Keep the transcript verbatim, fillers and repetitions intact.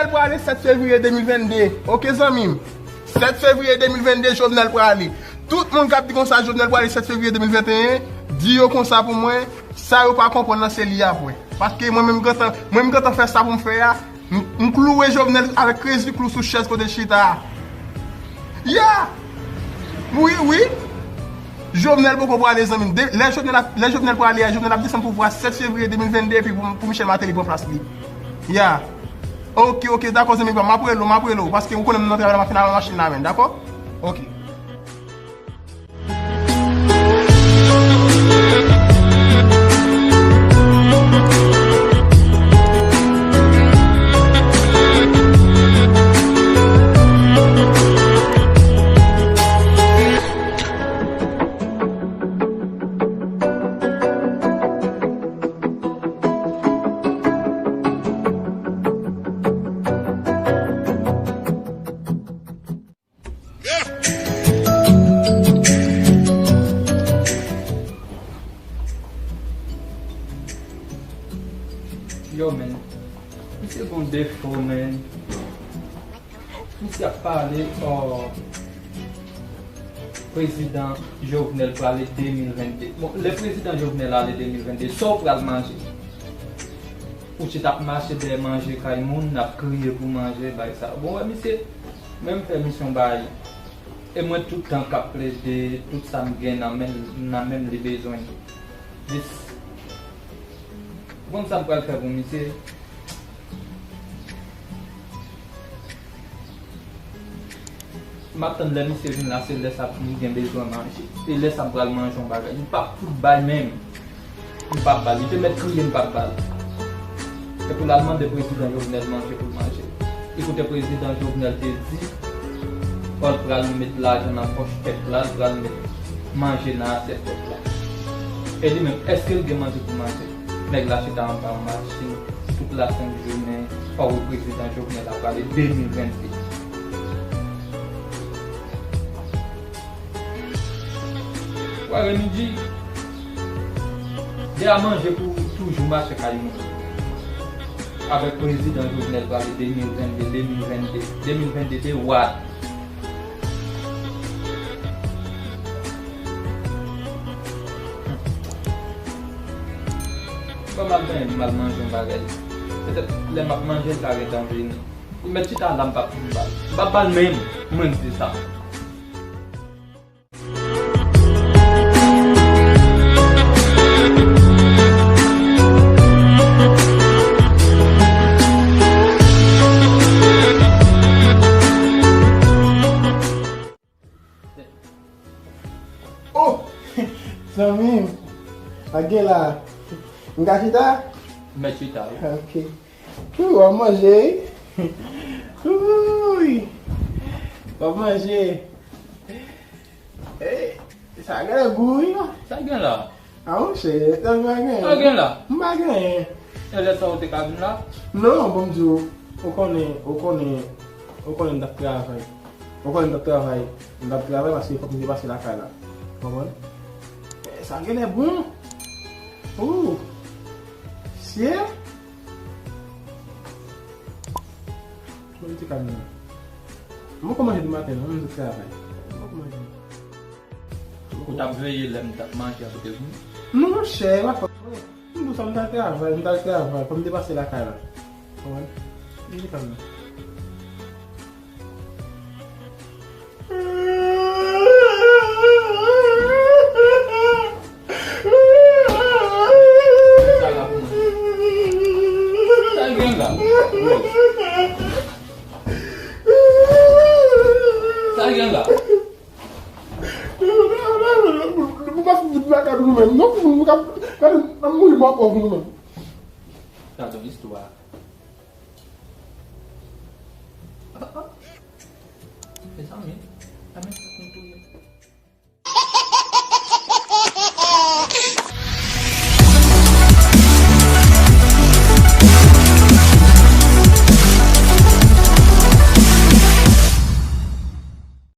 Prale sèt fevriye de mil vennde. Oke, zanmi m. Sèt fevriye de mil vennde, Jovenel prale. Tout moun k ap di konsa Jovenel prale sèt fevriye de mil venteyen, di yo konsa pou mwen, sa yo pa konprann nan se li y ap wè. Paske mwen menm gentan, mwen menm gentan fè sa pou m fè a, m, m klouwe Jovenel avèk krezi klou sou chèz kote l chita a. Ya! Wi, wi. Jovenel poko prale, zanmi m. De, lè Jovenel ap, lè Jovenel prale a, Jovenel ap desann pouvwa sèt fevriye de mil vennde epi pou, pou Michel Martelly pran plas li. Ya. Oke, oke, dakò, zanmi pa m. M ap rele w, m ap rele w, paske ou konnen m nan travay la, m ap fin lave machin la, menm, dakò? Oke. Yo, men, misye gon defo, men. Misye ap pale, oh, prezidan Jovenel prale de mil vennde. Bon, lè prezidan Jovenel ale de mil vennde, sa w pral manje? Ou chita ap mache dèyè manje kay moun, n ap kriye pou manje, bay sa. Bon, wè, misye, men m fè misyon bay. E mwen tout tan k ap plede, tout sa m gen nan men, nan men m li bezwen. Dis. Ou konn sa m pral fè pou misye? M ap tann lè misye vin la, se lè sa m gen bezwen manje. E lè sa m pral manje yon bagay. M p ap fout bay menm. M p ap ba l. Li te mèt kriye, m p ap ba l. Se pou l al mande prezidan Jovenel manje pou l manje. Ekoute, prezidan Jovenel te di, fò l pral met lajan nan pòch pèp la, l pral met manje nan asyèt pèp la. E li menm, èske l gen manje pou manje? Nèg la chita anba yon machin tout la senk jounen, pa wè prezidan Jovenel ap pale de mil vennde. Wè, Remy G, de a manje pou toujou mache kay moun. Avèk prezidan Jovenel prale de mil vennde, de mil vennde, de mil vennde de, what? Bon, m ap benyen, m al manje yon bagay. Petèt, lè m ap manje, l ka gentan vini. Li mèt chita la, m p ap ba l. M p ap ba l menm, mwen di sa. Oh! Zanmi m, pa gen la. M ka chita? Mèt chita, wi. Ok. Ooh, w ap manje, wi. Ooh, w ap manje. Eh, sa gen gou, wi, non? Sa gen la? A, monchè, sa pa gen. Sa gen la? M pa gen. E lè sa ou te ka vin la? Non, bon, m di w, ou konnen, ou konnen, ou konnen m t ap travay. Ou konnen m t ap travay. M t ap travay paske fòk m te pase lakay la. Konprann? Eh, sa genlè bon. Ooh. Sye. Mwen te ka nan. Mwen kòmanse di maten, non, mwen te travay. Mwen kòmanse. Ou t ap veye lè m t ap manje a pou te vini? Non, monchè, pa fòt mwen. M di w sa, m t al travay, m t al travay, fò m te pase lakay la. Konprann? Mwen te ka nan. Sa l gen la? Sa l gen la? Nou pa fout vin lakay nou menm. Nou fout nou ka gade nan mouri mò pòv nou menm. Sa se yon istwa. Mezanmi, sa menm